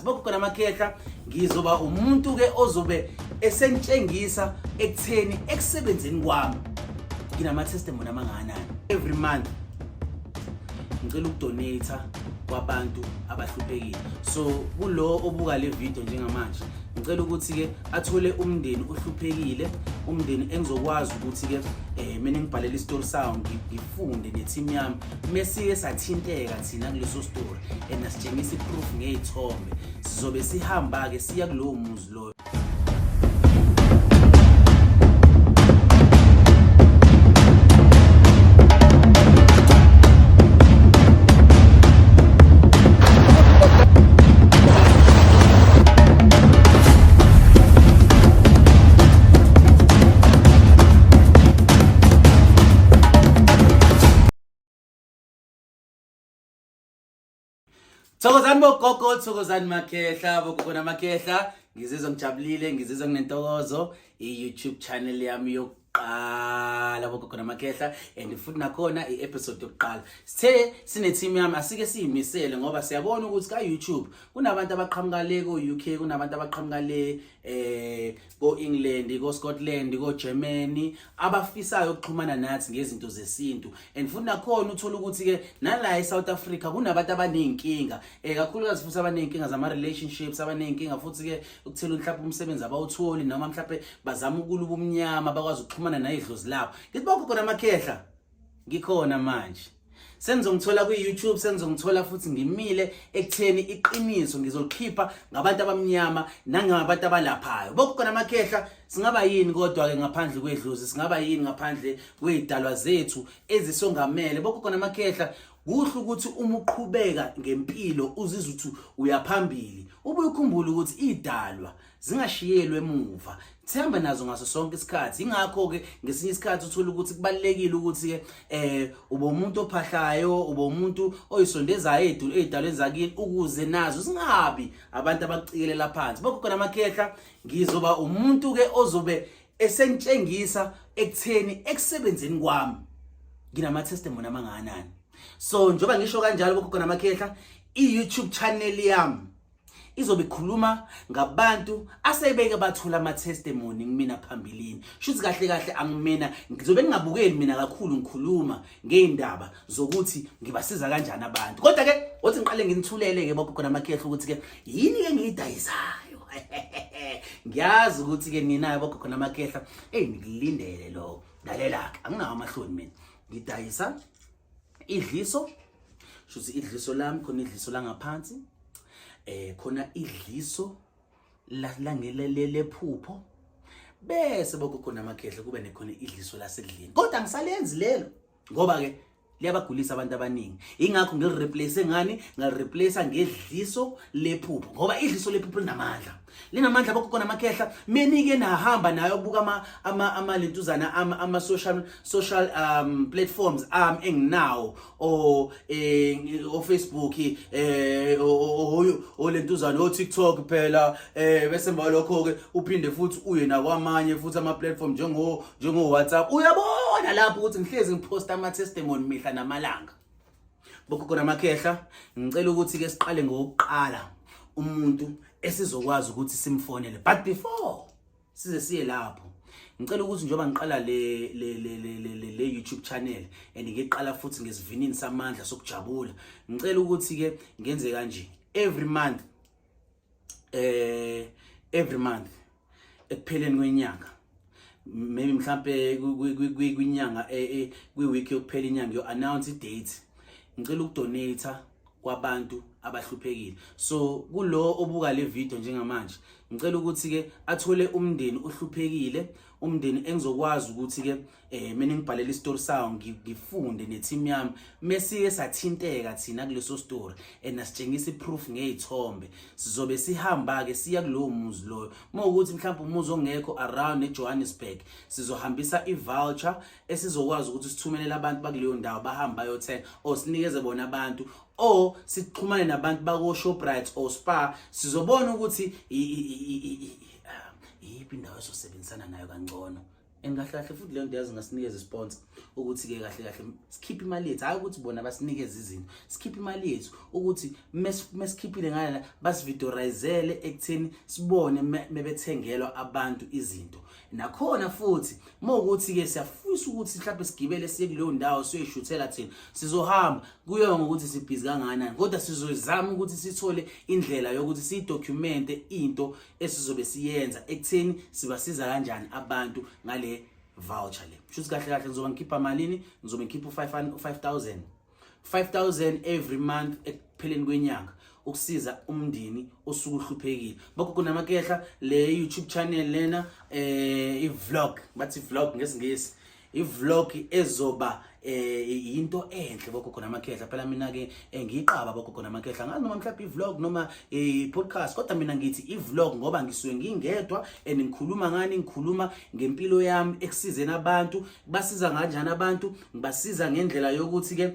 Bogogo namakhehla, ngizoba umuntu ke ozobe esentshengisa ekutheni ekusebenzeni kwami nginama testimony amangakanani. Every month ngicela ukudonate kwabantu abahluphekile. So kulo obuka le video njengamanje, ngicela ukuthi ke athole umndeni ohluphekile, umndeni engizokwazi ukuthi ke mina ngibhalele isitori sawo, ngifunde neteam yami, mesike sathinteka thina kuleso story and asitshengisa iproof ngezithombe, sizobe sihamba ke siya kulowo muzi loyo. Thokozani bogogo, thokozani makhehla, bogogo namakhehla. Ngizizwa ngijabulile, ngizizwa nginentokozo. I-YouTube channel yami yokuqala, bogogo namakhehla, and futhi nakhona i-episode yokuqala. Sithe sine team yami asike siyimisele ngoba siyabona ukuthi ka YouTube kunabantu abaqhamuka le ko UK, kunabantu abaqhamuka le ko England, ko Scotland, ko Germany, abafisayo ukuxhumana nathi ngezinto zesintu. And futhi nakhona uthola ukuthi ke nala eSouth Africa kunabantu abaneyinkinga, kakhulukazi futhi abaneyinkinga zama relationships, abaneyinkinga futhi ke ukuthela mhlawumbe umsebenzi abawutholi, noma mhlawumbe bazama ukuluba umnyama bakwazi ukuxhumana nayidlozi labo. Ngithi bogogo namakhehla, ngikhona manje, sengizongithola kwi-YouTube, sengizongithola futhi ngimile ekutheni iqiniso ngizolikhipha ngabantu abamnyama nangabantu abalaphayo. Bogogo namakhehla, singaba yini kodwa-ke ngaphandle kwedlozi? Singaba yini ngaphandle kwey'dalwa zethu ezisongamele? Bogogo namakhehla, kuhle ukuthi uma uqhubeka ngempilo uzizwe ukuthi uyaphambili, ubuye ukhumbule ukuthi idalwa zingashiyelwe emuva, themba nazo ngaso sonke isikhathi. Ingakho ke ngesinye isikhathi uthola ukuthi kubalekile ukuthi ke ube umuntu ophahlayo, ube umuntu oyisondezayo ey'dalweni zakini, ukuze nazo singabi abantu abakucikelela phansi. Bogogo namakhehla, ngizoba umuntu ke ozobe esentshengisa ekutheni ekusebenzeni kwami nginama testimony amangakanani. So njengoba ngisho kanjalo, bogogo namakhehla, i-YouTube channel yami izobe ikhuluma ngabantu asebeke bathola ama testimony kumina phambilini. Shuthi kahle kahle angimina ngizobe ngingabukeli mina kakhulu, ngikhuluma ngeindaba zokuthi ngibasiza kanjani abantu. Kodwa ke othi ngiqale nginithulele ke, bogogo namakhehla, ukuthi ke yini ke ngiyidayisayo. Ngiyazi ukuthi ke nina, bogogo namakhehla, hey, nikulindele lokho. Lalela ke, anginawo amahloni mina. Ngidayisa idliso, shuthi idliso lami, khona idliso langaphansi, khona idliso langele lephupho, bese bogogo namakhehla kube nekhona idliso lasedlini. Kodwa angisalenzi lelo ngoba ke liyabagulisa abantu abaningi. Ingakho ngilireplace ngani? Ngalireplace ngedliso lephupho, ngoba idliso lephupho linamandla, linamandla, bogogo namakhehla. Menike nahamba nayo buka ama lentuzana ama social platforms enginawo, o Facebook, o lentuzana, o TikTok phela, bese emva lokho ke uphinde futhi uye nakwamanye futhi ama platform njengo WhatsApp. Uyabona lapho ukuthi ngihlezi ngiposta ama testimony mihla namalanga. Bogogo namakhehla, ngicela ukuthi ke siqale ngokuqala umuntu esizokwazi ukuthi simfonele. But before size siye lapho, ngicela ukuthi njengoba ngiqala le YouTube channel and ngiqala futhi ngesivinini samandla sokujabula, ngicela ukuthi ke ngenze kanje: every month, every month ekupheleni kwenyanga, maybe mhlambe kwinyanga, kwi-week yokuphela inyanga, yo announce i-date, ngicela ukudonate kwabantu abahluphekile. So kulo obuka le video njengamanje, ngicela ukuthi ke athole umndeni ohluphekile, umndeni engizokwazi ukuthi ke mina ngibhalele isitori sawo, ngifunde neteam yami, mesike sathinteka thina kuleso story and asitshengisa iproof ngezithombe, sizobe sihamba ke siya kulowo muzi loyo. Mawukuthi mhlawumbe umuzi ongekho around eJohannesburg, sizohambisa i-voucher esizokwazi ukuthi sithumelele abantu bakuleyo ndawo bahambe bayothenga, or sinikeze bona abantu, or sixhumane nabantu bako Shoprite or Spar. Sizobona ukuthi iyiphi indawo esosebenzisana nayo kangcono. And kahle kahle futhi leyo nto yazi ngasinikeza isponsor ukuthi ke kahle kahle sikhiphe imali yethu, hayi ukuthi bona basinikeze izinto, sikhiphe imali yethu ukuthi mesikhiphile ngala basividorizele ekutheni sibone mebethengelwa abantu izinto. Nakhona futhi mawukuthi ke siyafisa ukuthi mhlawumbe sigibele siye kuleyo ndawo siyoyishuthela thina, sizohamba kuyo ngokuthi sibhizi kangakanani, kodwa sizozama ukuthi sithole indlela yokuthi siyidocumente into esizobe siyenza ekutheni sibasiza kanjani abantu ngale voucher le. Shuthi kahle kahle ngizoba ngikhipha malini? Ngizobe ngikhipha u-5000 5000 every month ekupheleni kwenyanga ukusiza umndeni osuke uhluphekile. Bogogo namakehla, le YouTube channel lena, i-vlog, bathi vlog ngesiNgisi, i-vlog ezoba into enhle, bogogo namakhehla. Phela mina ke ngiyiqaba, bogogo namakhehla, ngazi noma mhlawumbe i-vlog noma i-podcast, kodwa mina ngithi i-vlog ngoba ngisuke ngingedwa and ngikhuluma ngani? Ngikhuluma ngempilo yami ekusizeni abantu. Basiza kanjani abantu? Ngibasiza ngendlela yokuthi ke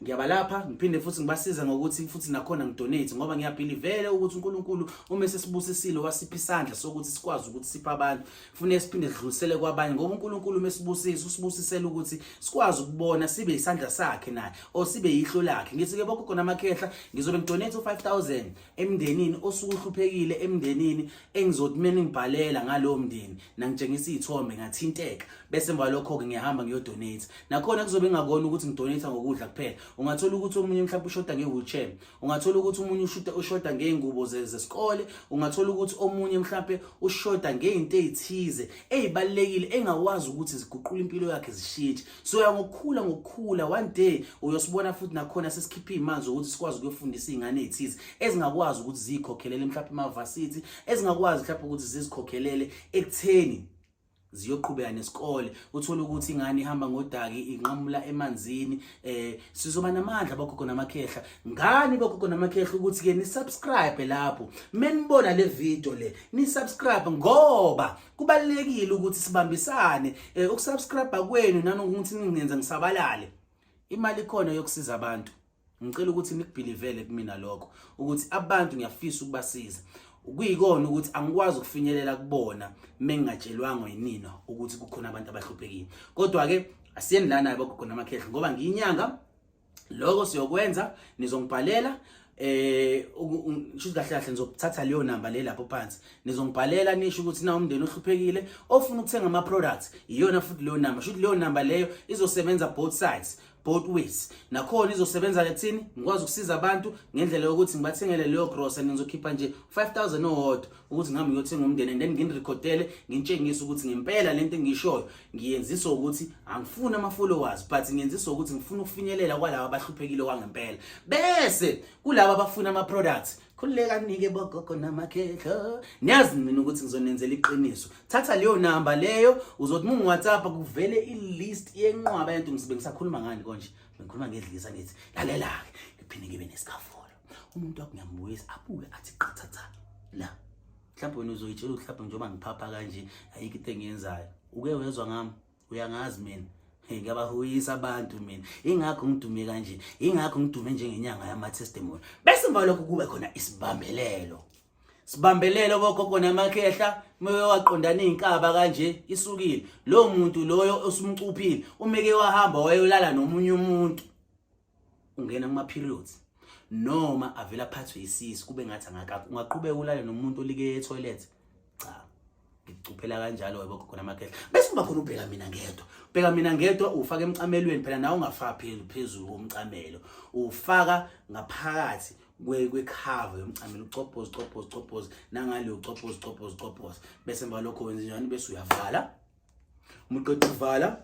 ngiyabalapha, ngiphinde futhi ngibasiza ngokuthi futhi nakhona ngidonate, ngoba ngiyabelieve ukuthi uNkulunkulu uma sesibusisile wasipha isandla sokuthi sikwazi ukuthi siphe abantu, kufanele siphinde sidlulisele kwabanye, ngoba uNkulunkulu uma esibusisa usibusisela ukuthi sikwazi ukubona, sibe isandla sakhe naye or sibe yihlo lakhe. Ngithi ke, bogogo namakhehla, ngizobe ngidonate u5000 emndenini osuke uhluphekile, emndenini engizothi mina ngibhalela ngalowo mndeni nangitshengisa izithombe ngathinteka, bese emva lokho-ke ngiyahamba ngiyodonate. Nakhona kuzobe ngingakona ukuthi ngidonate ngokudla kuphela. Ungathola ukuthi omunye mhlawumbe ushoda nge-wheelchair, ungathola ukuthi omunye ushoda ngey'ngubo zesikole, ungathola ukuthi omunye mhlawumbe ushoda ngey'nto ey'thize ey'balulekile engakwazi ukuthi ziguqule impilo yakhe, zishintshe. So ya, ngokukhula ngokukhula, one day uyosibona futhi nakhona sesikhiphe iy'mali zokuthi sikwazi ukuyofundisa iy'ngane ey'thize ezingakwazi ukuthi ziy'khokhelele mhlawumbe emavasithi, ezingakwazi mhlawumbe ukuthi zizikhokhelele ekutheni ziyoqhubeka nesikole. Uthola ukuthi ingane ihamba ngodaki, inqamula emanzini. Sizoba namandla, bogogo namakhehla, ngani bogogo namakhehla ukuthi ke ni subscribe lapho menibona le video le, ni subscribe ngoba kubalekile ukuthi sibambisane. Ukusubscribe kwenu nanokuthi ningenza ngisabalale, imali ikhona yokusiza abantu. Ngicela ukuthi nikubelievele kumina lokho ukuthi abantu ngiyafisa ukubasiza, kuyikona ukuthi angikwazi ukufinyelela kubona mengingatshelwanga yinina ukuthi kukhona abantu abahluphekile. Kodwa ke asiyeni lana, bogogo namakhehla, ngoba ngiyinyanga, lokho siyokwenza. Nizongibhalela, shuthi kahle kahle ngizokuthatha leyo namba le lapho phansi, nizongibhalela nisho ukuthi na umndeni ohluphekile ofuna ukuthenga ama products. Iyona futhi leyo namba, shuthi leyo namba leyo izosebenza both sides, both ways. Nakhona izosebenza lekuthini ngikwazi ukusiza abantu ngendlela yokuthi ngibathengele leyo grocery. Ngizokhipha nje 5000 owodwa ukuthi ngihambe ngiyothenga umndeni and then nginirekhodele, ngintshengise ukuthi ngempela lento engishoyo ngiyenziswa ukuthi angifuni ama-followers, but ngiyenziswa ukuthi ngifuna ukufinyelela kwalaba abahluphekile kwangempela. Bese kulaba abafuna ama-products, khululeka nike, bogogo namakhehla, niyazi mina ukuthi ngizonenzela iqiniso. Thatha leyo namba leyo, uzothi uma ungi-WhatsApp kuvele i-list yenqwaba yento. Ngizobe ngisakhuluma ngani konje? Bengikhuluma ngedlisa. Ngithi lalela-ke, ngiphinde ngibe nesikafolo, umuntu wakho ngiyambuyisa, abuke athi qathatha la. Mhlawumbe wena uzoyitshela ukuthi mhlawumbe njengoba ngiphapha kanje ayikho into engiyenzayo. Uke wezwa ngami? Uyangazi mina. Hey, ngiyabahuyisa abantu mina, ingakho ngidume kanje, ingakho ngidume njengenyanga yama-testimony. Bese emva lokho kube khona isibambelelo, sibambelelo, bogogo namakhehla. Meke waqondana iy'nkaba kanje, isukile lowo muntu loyo osumcuphile, umeke wahamba wayolala nomunye umuntu, ungena kuma-periods noma avele aphathwe isisu kube ngathi angakakho. Ungaqhubeka ulale nomuntu olike e-toilet? Cha, ngikucuphela kanjalo, webo khona amakhehla. Bese kuba khona ubheka mina ngedwa. Bheka mina ngedwa ufaka emcamelweni, phela nawe ungafaka phezulu komcamelo, ufaka ngaphakathi kwekhava yomcamelo, ucobhoze, cobhoze, cobhoze nangale, ucobhoze, cobhoze, cobhoze. Bese emva lokho wenza njani? Bese uyavala. Uma uqeda ukuvala,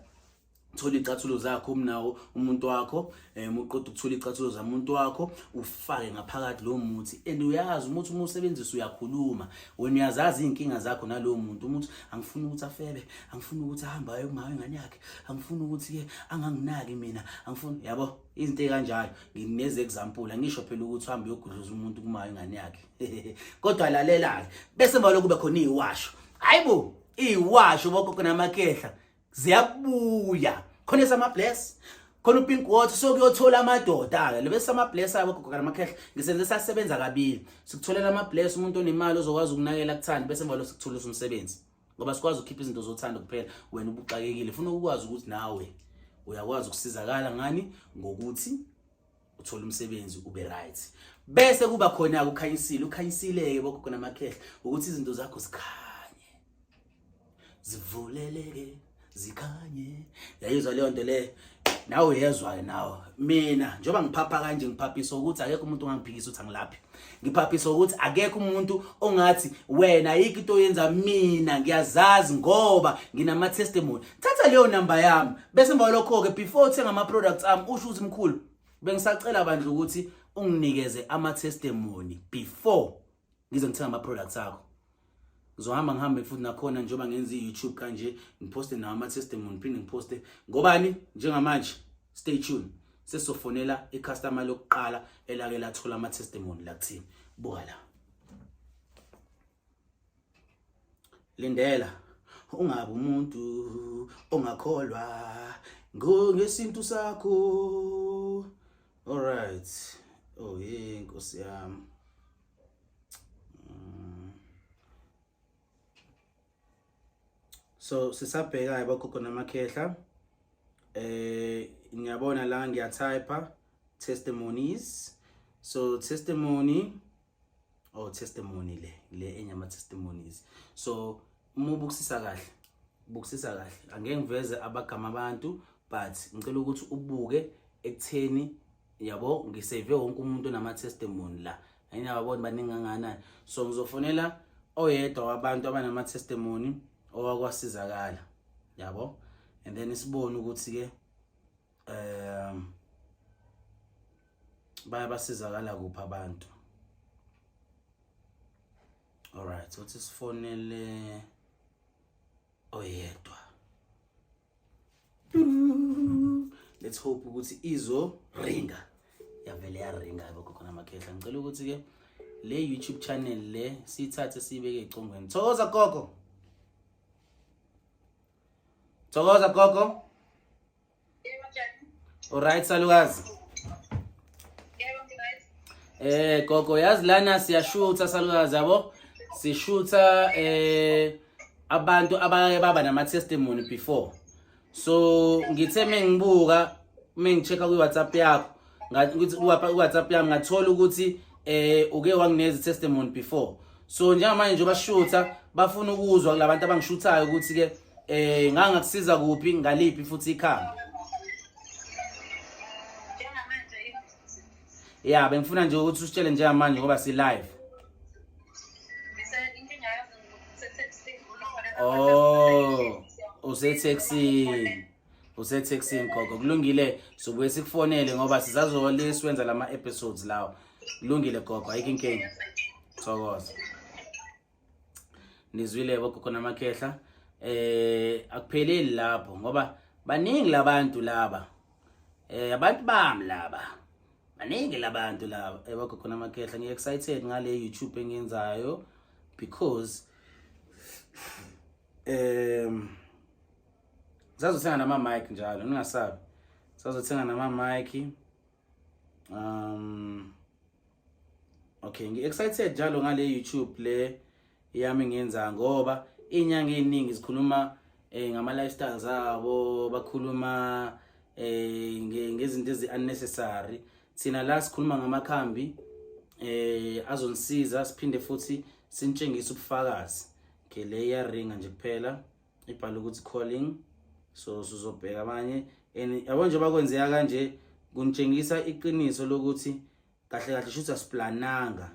thola icathulo zakho umnawo umuntu wakho. Uqeda ukuthola icathulo zamuntu wakho, ufake ngaphakathi lo muthi. And uyazi umuthi uma usebenzisa uyakhuluma, wena uyazazi iy'nkinga zakho nalowo muntu. Umuthi angifuni ukuthi afebe, angifuni ukuthi ahambe aye kumawe ingane yakhe, angifuni ukuthi-ke anganginaki mina, angifuni, yabo, izinto ey'kanjalo. Ngineze example, angisho phela ukuthi uhambe uyogudluza umuntu kumawe ingane yakhe, kodwa lalela-ke. Bese emva lokho kube khona iy'washo. Hayi bo, iy'washo, bogogo namakhehla, ziyabuya khona esama-bless, khona upink water, so kuyothola amadoda-ke lo. Bese ama-bless abo, gogo namakhehla, ngisenze sasebenza kabili. Sikutholela ama-bless, umuntu onemali ozokwazi ukunakela kuthanda, bese emva lo sikutholisa umsebenzi. Ngoba sikwazi ukukhipha izinto zothando kuphela, wena ubuxakekile. Funa ukwazi ukuthi nawe uyakwazi ukusizakala ngani ngokuthi uthole umsebenzi ube right. Bese kuba khona ukukhanyisile, ukhanyisile-ke bogogo namakhehla ukuthi izinto zakho zikhanye, zivuleleke, zikhanye. Yayizwa leyo nto leyo? Nawe uyezwa-ke nawe. Mina njengoba ngiphapha kanje, ngiphaphisa ukuthi akekho umuntu ongangiphikisa ukuthi angilaphi. Ngiphaphisa ukuthi akekho umuntu ongathi wena ayikho into oyenza. Mina ngiyazazi ngoba nginama-testimony. Thatha leyo namba yami, bese emva kwalokho-ke before uthenga ama-products ami usho ukuthi mkhulu, bengisacela bandla ukuthi unginikeze ama-testimony before ngize ngithenga ama-products akho. Ngizohamba ngihambe futhi nakhona njengoba ngenza i-YouTube kanje, ngiphoste nawo ama-testimony, phinde ngiphoste ngobani. Njengamanje stay tuned, sesizofonela i-customer lokuqala elake lathola ama-testimony la kuthini. Buka la, lindela, ungabe umuntu ongakholwa ngesintu sakho. Alright, oh yeah, nkosi yami. So sisabheka bogogo namakhehla, ngiyabona la ngiyatype testimonies. So testimony, oh, testimony le enye ama testimonies. So uma ubukisisa kahle, bukisisa kahle, angeke ngiveze abagama abantu, but ngicela ukuthi ubuke ekutheni yabo ngisave wonke umuntu onama testimony la. Ayinababoni baningi kangakanani. So ngizofonela oyedwa wabantu abanama testimony owakwasizakala, yabo, and then sibone ukuthi ke bayabasizakala kuphi abantu. Alright, uthi sifonele oyedwa. Let's hope ukuthi izo ringa. Yavele yaringa yabo khona amakhehla. Ngicela ukuthi ke le YouTube channel le siyithathe siyibeke econgweni. Thokoza gogo. Thokoza gogo. Alright salukazi. Gogo, yazi lana siyashutha salukazi, yabo. Sishutha abantu abake baba nama testimony before. So ngithe mengibuka, mengichecka kwi WhatsApp yakho, ngathi ukuthi ku WhatsApp yami ngathola ukuthi uke wangineza testimony before. So njengamanje nje bashutha, bafuna ukuzwa kulabantu abangishuthayo ukuthi ke ngangakusiza kuphi, ngaliphi futhi ikhambi. Ya, bengifuna nje ukuthi usitshele njengamanje ngoba si live. Oh, usetaxini. Usetaxini gogo. Kulungile, sobuye sikufonele ngoba sisazoliswenza wenza lama episodes lawo. Kulungile gogo, ayikho inkinga. Thokoza. Nizwile bogogo namakhehla, akupheleli lapho ngoba baningi labantu laba. Abantu bami laba. Baningi labantu laba. Bogogo namakhehla, ngi excited ngale YouTube engiyenzayo because sazothenga nama mic njalo, ningasabi. Sazothenga nama mic. Okay, ngi excited njalo ngale YouTube le yami ngiyenza ngoba inyanga eziningi zikhuluma ngama lifestyles abo, bakhuluma ngezinto ezi unnecessary. Thina la sikhuluma ngamakhambi azonisiza, siphinde futhi sinitshengise ubufakazi. Okay, le iyaringa nje kuphela, ibhala ukuthi calling. So sizobheka abanye and yabo nje bakwenzeka kanje kunitshengisa iqiniso lokuthi kahle kahle shuthi asiplananga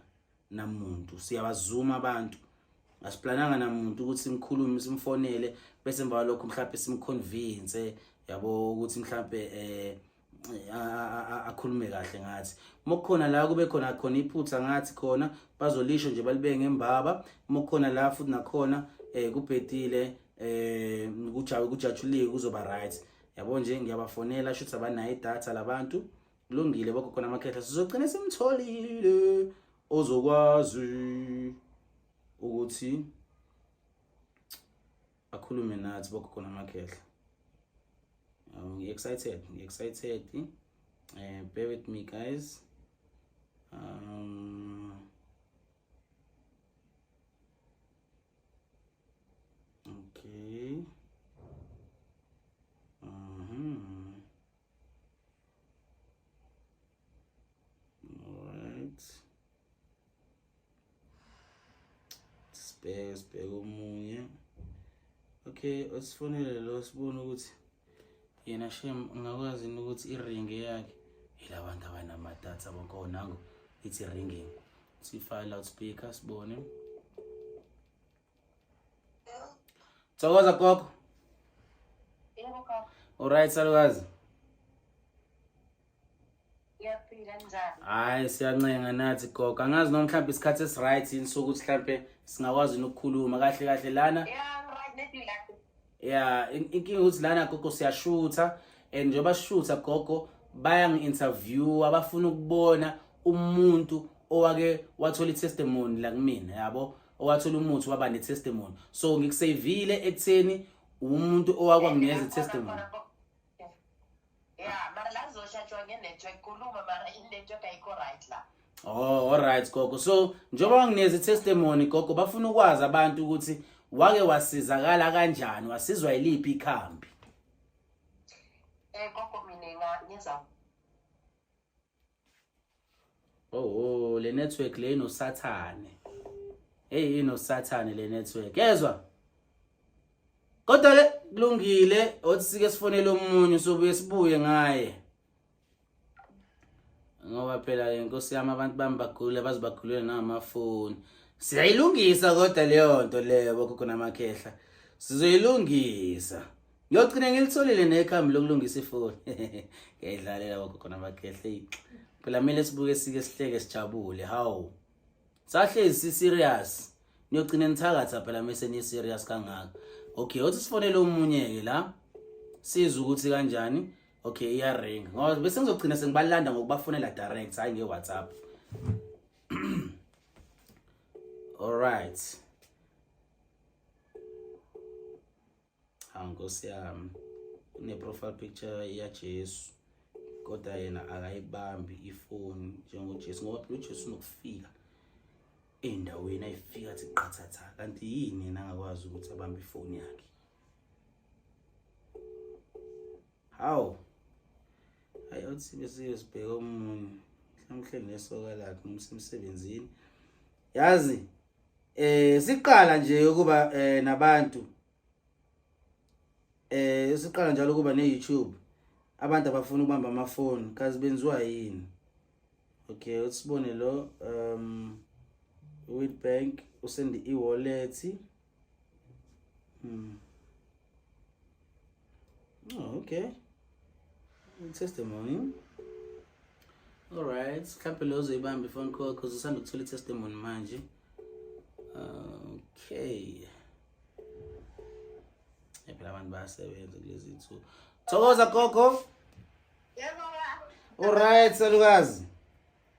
namuntu, siyabazuma abantu. Asiplananga namuntu ukuthi simkhulume, simfonele, bese emva kwalokho mhlawumbe simconvince, yabo, ukuthi mhlawumbe akhulume kahle ngathi. Mokukhona la kube khona khona iphutha ngathi khona bazolisho nje balibeke ngembaba. Mokukhona la futhi nakhona kubhedile, kujabuliwe, kuzoba right. Yabo nje ngiyabafonela, shuthi abanayo idatha labantu. Kulungile bogogo namakhehla, sizogcina simtholile ozokwazi ukuthi akhulume nathi bogogo namakhehla. Ngi-excited, ngi-excited. Bear with me guys. Okay. Mhm. Alright. Sibheke sibheke omunye. Okay, osifonele lo sibone ukuthi yena shem ungakwazi yini ukuthi iringi yakhe yilabantu abanamadata bonke oh, nango ithi ringing. Sifake loudspeaker sibone. Thokoza gogo. Yebo gogo. Alright salukazi. Ngiyaphila njani? Hayi siyancenga nathi gogo. Angazi noma mhlawumbe isikhathi esiright yini sokuthi mhlawumbe singakwazi nokukhuluma kahle kahle lana. Yeah, right nedi la. Yeah, inkinga ukuthi lana gogo siyashutha and njengoba sishutha gogo bayangi-interview abafuna ukubona umuntu owake wathola i-testimony la kumina yabo owathola umuthi waba ne-testimony so ngikuseyivile ekutheni umuntu owakwanginikeza i-testimony. Yeah, mara la ngizoshatshwa nge-network khuluma mara i-network ayikho right la. Oh, alright gogo. So njengoba wanginikeza i-testimony gogo, bafuna ukwazi abantu ukuthi wake wasizakala kanjani, wasizwa yiliphi ikhambi. Eh gogo mina ngenza Oh, le network le inosathane. Hey inosathane le network. Yezwa? Kodwa ke kulungile othi sike sifonele omunye sobuye sibuye ngaye. Ngoba phela ke inkosi yami abantu bami bagula baze bagulele namafoni. Siyayilungisa kodwa leyo nto leyo bogogo namakhehla. Sizoyilungisa. Ngiyogcina ngilitholile nekhambi lokulungisa ifoni. Ngiyayidlalela bogogo namakhehla. Phela kumele sibuke sike sihleke sijabule. Hawu. Sahlezi si serious. Niyogcina nithakatha phela mese ni serious kangaka. Okay, othi sifonele omunye ke la. Sizwe ukuthi kanjani. Okay, iyaringa. Ngoba bese ngizogcina sengibalanda ngokubafonela direct hayi nge WhatsApp. All right. Hawu Nkosi yami. Une profile picture ya Jesu. Kodwa yena akayibambi ifoni njengoJesu ngoba phela uJesu unokufika endaweni ayifika athi qathatha kanti yini yena angakwazi ukuthi abambe ifoni yakhe. Hawu. Hayi othi bese sibheka omunye. Mhlawumbe nesoka lakhe noma semsebenzini. Yazi siqala nje ukuba nabantu siqala njalo ukuba ne-YouTube abantu abafuna ukubamba amafoni kazi benziwa yini. Okay, usibone lo Witbank usend e-wallet. Oh, okay. Testimony. All right. Mhlawumbe lo uzoyibamba i-phone call because usanda ukuthola i-testimony manje. Okay. Phela abantu bayasebenza kulezi insuku. Thokoza gogo. Yebo baba. All right, salukazi.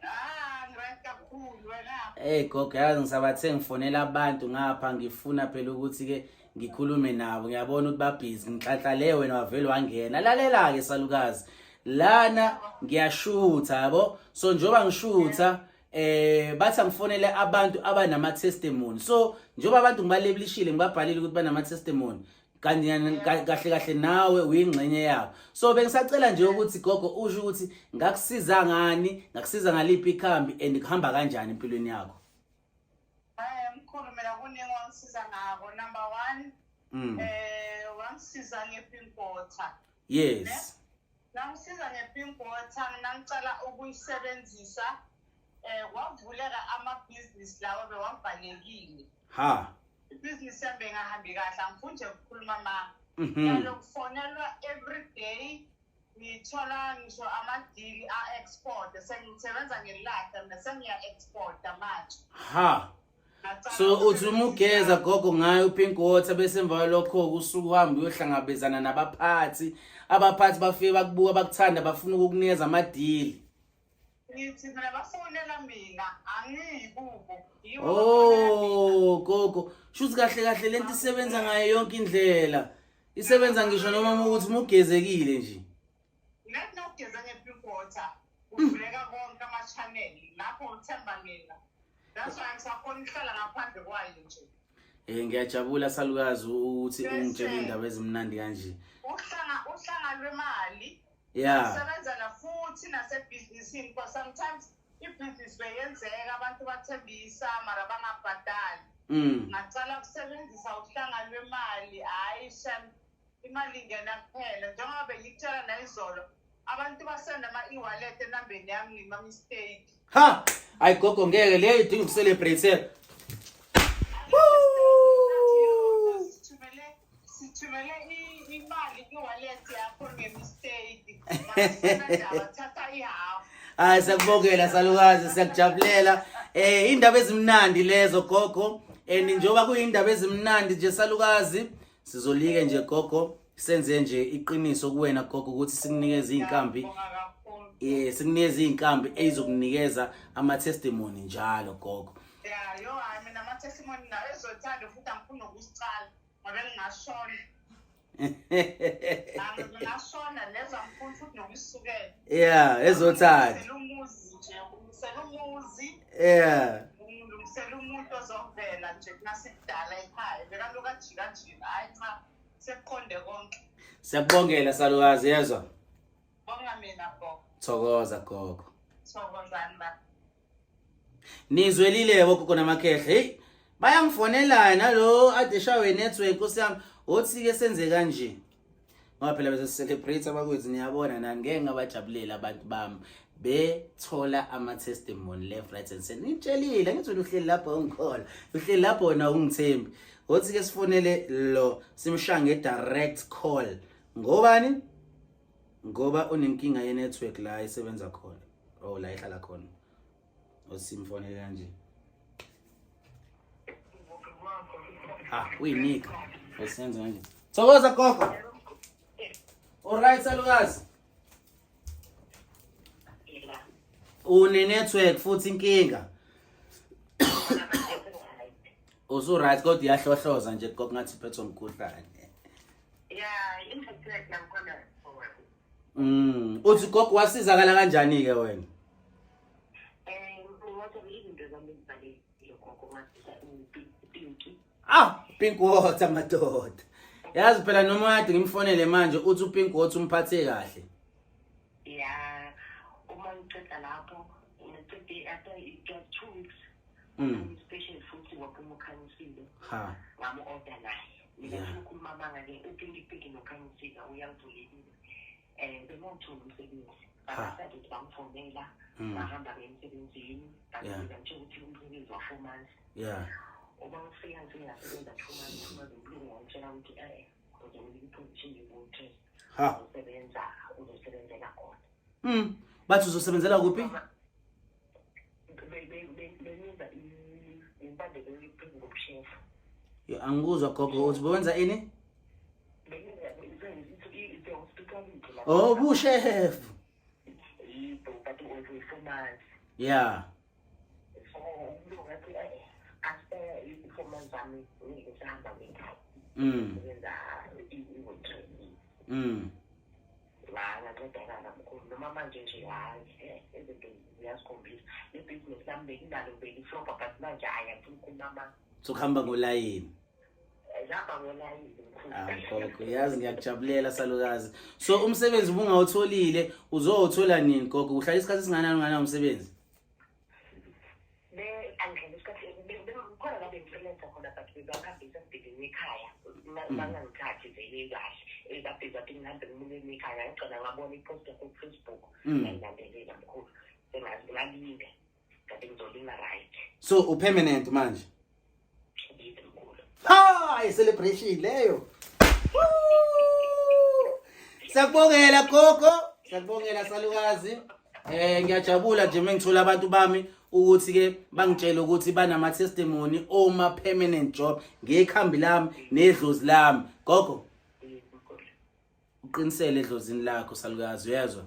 Ah, ngiright kakhulu wena. Hey gogo, yazi ngisabathe ngifonela abantu ngapha ngifuna phela ukuthi ke ngikhulume nabo ngiyabona ukuthi babhizi nginhlanhla le wena wavele wangena. Lalela ke salukazi. Lana ngiyashutha yabo. So njengoba ngishutha bathi angifonele abantu abanama testimony. So njengoba abantu ngibalebelishile ngibabhalile ukuthi banama testimony kanti kahle kahle nawe uyingxenye yabo. So bengisacela nje ukuthi gogo usho ukuthi ngakusiza ngani, ngakusiza ngaliphi ikhambi and kuhamba kanjani empilweni yakho. Hayi mkhulu mina kuningi wangisiza ngako. Number 1 wangisiza nge-pink water. Yes. Nangisiza nge-pink water nangicala ukuyisebenzisa wavuleka amabhizinisi lawo bewavalekile. Ha. Ibhizinisi yami bengahambi kahle angifuni nje ukukhuluma ma. Ngalokufonelwa every day ngithola ngisho amadili a-export sengisebenza ngelahla mina sengiya-exporta manje. Ha. So uthi uma ugeza gogo ngayo pink water bese emva kwalokho usuku uhamba uyohlangabezana nabaphathi, abaphathi bafike bakubuka bakuthanda bafuna ukukunikeza amadili. Ngithi mina bafonela mina angiyi kubo. Oh gogo, shuthi kahle kahle lento isebenza ngayo yonke indlela. Isebenza ngisho noma ukuthi mugezekile nje. Ngathi nokugeza nge-pink water kuvuleka konke ama-channel lapho uthemba mina. That's why ngisakhona ukuhlala ngaphandle kwayo nje. Ngiyajabula salukazi ukuthi ungitshele indaba ezimnandi kanje. Uhlanga lwemali. Yeah. Sebenza na futhi nasebhizinisini because sometimes ibhizinisi beyenzeka abantu bathembisa mara bangabhadali. Ngacala ukusebenzisa uhlanga lwemali, hhayi shem, imali ingena kuphela. Njengoba bengikutshela nayizolo, abantu basenda ama-e-wallet enambeni yami ngima-mistake. Ha! Hayi gogo, ngeke, leyo idinga ukucelebrate. Sithumele imali kwi-wallet yakho nge-mistake. Thatha ihafu. Hayi, siyakubongela salukazi, siyakujabulela. Indaba ezimnandi lezo gogo. And njengoba kuyindaba ezimnandi nje salukazi, sizolike nje gogo, senze nje iqiniso kuwena gogo ukuthi sikunikeze izinkambi. Ngiyabonga kakhulu. Sikunikeze izinkambi ezizokunikeza ama testimony njalo gogo. Ya, yo, hayi, mina ama-testimony nayo ezothanda futhi angifuni nokusicala ngoba ngingashona. Ngingashona lezo, angifuni futhi nokusukela. Yeah, ezothanda. Ngilungisela umuzi nje, ngilungisela umuzi. Ngilungisela umuntu ozovela nje kunasikudala ekhaya. Bekaloku ajikajika, hhayi cha, sekuqonde konke. Siyakubongela salukazi, yezwa. Bonga mina gogo. Thokoza gogo. Thokozani ba. Nizwelile gogo namakhehla. Hey, bayangifonela nalo ade shawe network, Nkosi yami. Othi ke senze kanje. Ngoba phela bese celebrate abakwethu, niyabona nani, ngeke ngabajabulela abantu bami bethola ama testimony left, right and center. Ngitshelile ngithi uhleli lapho ungikhola. Uhleli lapho wena ungithembi. Othi ke sifonele lo simshange direct call. Ngobani? Ngoba unenkinga ye network la isebenza khona. Oh, la ihlala khona. Osimfonele kanje. Ah, uyinika. Usenza kanje. Thokoza gogo. Alright salukazi. Une network futhi inkinga. Usu right kodwa iyahlohloza nje gogo, ngathi uphethwe umkhuhlane. Ya, i-network nakhona. Uthi gogo wasizakala kanjani ke wena? Ngathi izinto zami zibalekile gogo, ngasiza upinki. Ah, pink water madoda. Yazi phela noma kade ngimfonele manje uthi upink water umphathe kahle. Ya, uma ngiceda lapho, ngicede after it was 2 weeks. Special futhi waphuma ukhanyisile. Ha. Ngamu-order naye. Mina ngifuna ukukhuluma amanga-ke, upinki pinki nokhanyisile uyangivulelile. Bengawutholi umsebenzi. Basade ukuthi bangifonela, ngahamba ke emsebenzini, ngitshela ukuthi umsebenzi wa-4 months. Uma ngifika ngifike ngasebenza 2 months, 2 months umlungu wangitshela ukuthi uzokunika i-position ye-waitress. Usebenza, uzosebenzela khona. Bathi uzosebenzela kuphi? Bengenza impande phezu kobushefu. Yo, angikuzwa gogo, uthi bowenza ini? Bengenza i-hospitality lapho. Oh, buchef. Yebo, but it was 4 months. So umlungu wathi after i-4 months zami ngeke sahamba ngekhaya. Ngenza i-waitress. La ngancedakala mkhulu, noma manje nje hhayi, izinto ziyasikhombisa. Ibhizinisi lami benginalo beliflopha, but manje hhayi, angifuni ukukhuluma amanga. Sokuhamba ngolayini. Zihamba ngolayini mkhulu. Ah gogo, yazi ngiyakujabulela salukazi. So umsebenzi ubungawutholile, uzowuthola nini gogo? Uhlala isikhathi esinganani unganawo umsebenzi? Angihlala isikhathi khona la bengisebenza khona, but bebangihambisa ngibhekene ekhaya, bangangithathi vele kahle, babhizi bathi ngihambe ngimukeni ekhaya. Ngagcina ngabona i-post yakho ku-Facebook. Ngayilandelela mkhulu, sengalinda kanti ngizolinga, right. So upermanent manje? Yize mkhulu. Ha, i-celebration leyo. Woo! Siyakubongela gogo, siyakubongela salukazi. Ngiyajabula nje mengithola abantu bami ukuthi ke bangitshela ukuthi banama testimony oma permanent job ngekhambi lami nedlozi lami. Gogo, Yebo mkhulu. uqinisele edlozini lakho salukazi, uyezwa?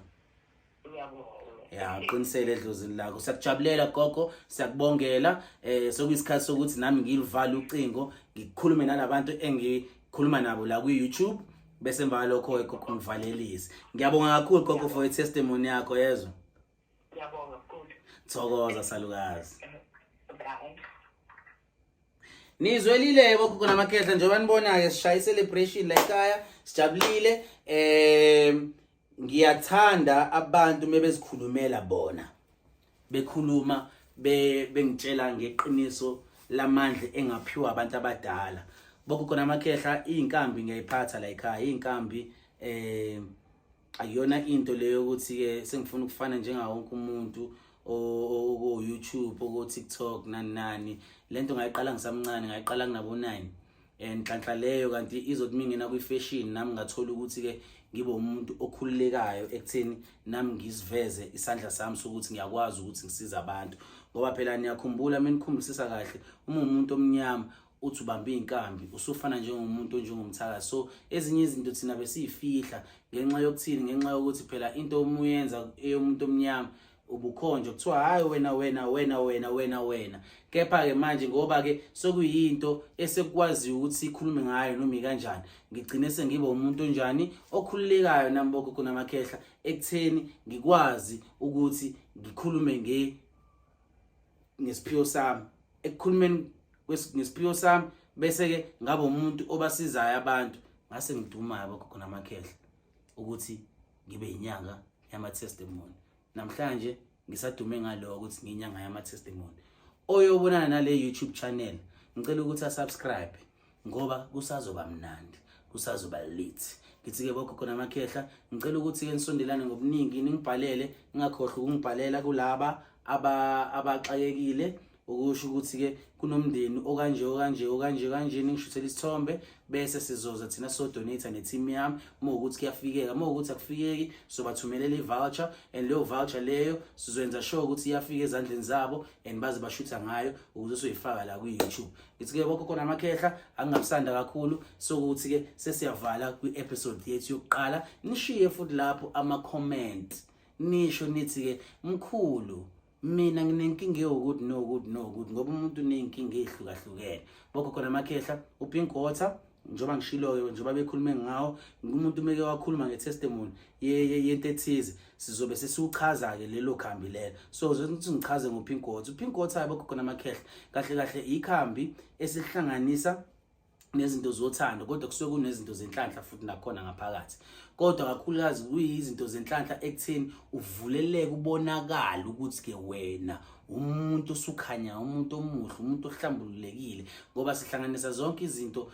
Ngiyabonga. Ya, uqinisele edlozini lakho. Siyakujabulela gogo, siyakubongela. Sekuyisikhathi sokuthi nami ngilivala ucingo, ngikhulume nalabantu engikhuluma nabo la ku YouTube, bese emva kwalokho ke gogo ngivalelise. Ngiyabonga kakhulu gogo for i-testimony yakho, yezwa? Ngiyabonga mkhulu. Thokoza salukazi. Bye. Nizwelile bogogo namakhehla, njengoba nibona-ke sishaya i-celebration la ekhaya, sijabulile. Ngiyathanda abantu mebezikhulumela bona, bekhuluma bengitshela ngeqiniso lamandla engaphiwa abantu abadala. Bogogo namakhehla, iy'nkambi ngiyayiphatha la ekhaya, iy'nkambi akuyona into leyo ukuthi ke sengifuna ukufana njengawo wonke umuntu oku YouTube, oku TikTok, nani nani. Lento ngayiqala ngisamncane, ngayiqala nginabo 9, nhlanhla leyo. Kanti izothi mingena kwi-fashion nami ngathola ukuthi ke ngibe umuntu okhululekayo ekutheni nami ngiziveze isandla sami sokuthi ngiyakwazi ukuthi ngisize abantu, ngoba phela niyakhumbula, mina nikhumbusisa kahle, uma umuntu omnyama uthi ubambe iy'nkambi usufana njengomuntu onjengomthakathi. So ezinye izinto thina besiyifihla ngenxa yokuthini? Ngenxa yokuthi phela into uma uyenza eyomuntu omnyama ubukhonjwa, kuthiwa hayi, wena wena wena wena wena wena. Kepha-ke manje ngoba-ke sokuyinto esekwaziyo ukuthi sikhulume ngayo noma ikanjani, ngigcine sengiba umuntu onjani, okhululekayo nami, bogogo namakhehla, ekutheni ngikwazi ukuthi ngikhulume ngesiphiwo sami. Ekukhulumeni ngesiphiwo sami bese-ke ngabe umuntu obasizayo abantu, ngase ngidumayo, bogogo namakhehla, ukuthi ngibe inyanga yama-testimony. Namhlanje ngisadume ngaloko ukuthi ngiyinyanga yama-testimony. Oyobonana nale YouTube channel, ngicela ukuthi asubscribe ngoba kusazoba mnandi, kusazoba lit. Ngithi-ke bogogo namakhehla, ngicela ukuthi-ke nisondelane ngobuningi, ningibhalele, ningakhohlwa ukungibhalela kulaba abaxakekile ukusho ukuthi-ke kunomndeni okanje okanje okanje kanje, ningishuthele isithombe, bese sizoza thina sodonate ne-team yami. Uma ukuthi kuyafikeka, uma ukuthi akufikeki, sobathumelela i-voucher, and leyo voucher leyo sizoyenza sure ukuthi iyafika ezandleni zabo and baze bashutha ngayo ukuze soyifaka la kwi-YouTube. Ngithi-ke bogogo namakhehla, angingabusanda kakhulu, sokuthi-ke sesiyavala kwi-episode yethu yokuqala. Nishiye futhi lapho ama-comment, nisho nithi-ke, "Mkhulu, mina nginenkinga ewukuthi nokuthi nokuthi," ngoba umuntu uney'nkinga ey'hlukahlukene. Bogogo namakhehla, upink water, njengoba ngishilo-ke, njengoba bekhulume ngawo, umuntu umeke wakhuluma nge-testimony yento ethize, sizobe sesiwuchaza-ke lelo khambi lelo. So ukuthi ngichaze ngo-pink water. U-pink water, bogogo namakhehla, kahle kahle ikhambi esihlanganisa nezinto zothando, kodwa kusuke kunezinto zenhlanhla futhi nakhona ngaphakathi, kodwa kakhulukazi kuyizinto zenhlanhla ekutheni uvuleleke, ubonakala ukuthi ke wena umuntu osukhanya, umuntu omuhle, umuntu ohlambululekile, ngoba sihlanganisa zonke izinto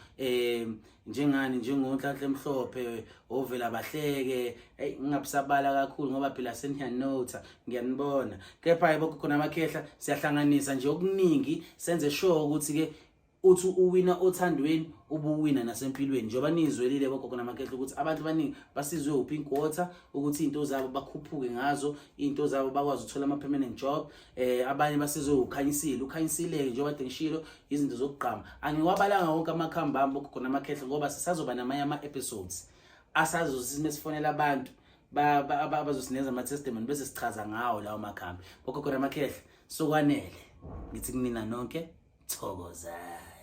njengani, njengonhlanhla emhlophe, ovela bahleke. Hey, ngingabusabala kakhulu ngoba phela seniyanotha, ngiyanibona. Kepha yebo, khona amakhehla, siyahlanganisa nje okuningi, senze sure ukuthi ke uthi uwina othandweni, ubuwina nasempilweni. Njengoba nizwelile, bogogo namakhehla, ukuthi abantu abaningi basizwe upink water ukuthi iy'nto zabo bakhuphuke ngazo, iy'nto zabo bakwazi ukuthola ama-permanent job. Abanye basizwe ukhanyisile, ukhanyisile-ke njengoba kade ngishilo, izinto zokugqama. Angiwabalanga wonke amakhambi ami, bogogo namakhehla, ngoba sisazoba namanye ama-episodes asazothi mesifonela abantu abazosinikeza ama-testimony, bese sichaza ngawo lawo makhambi. Bogogo namakhehla, sokwanele. Ngithi kunina nonke, thokozani.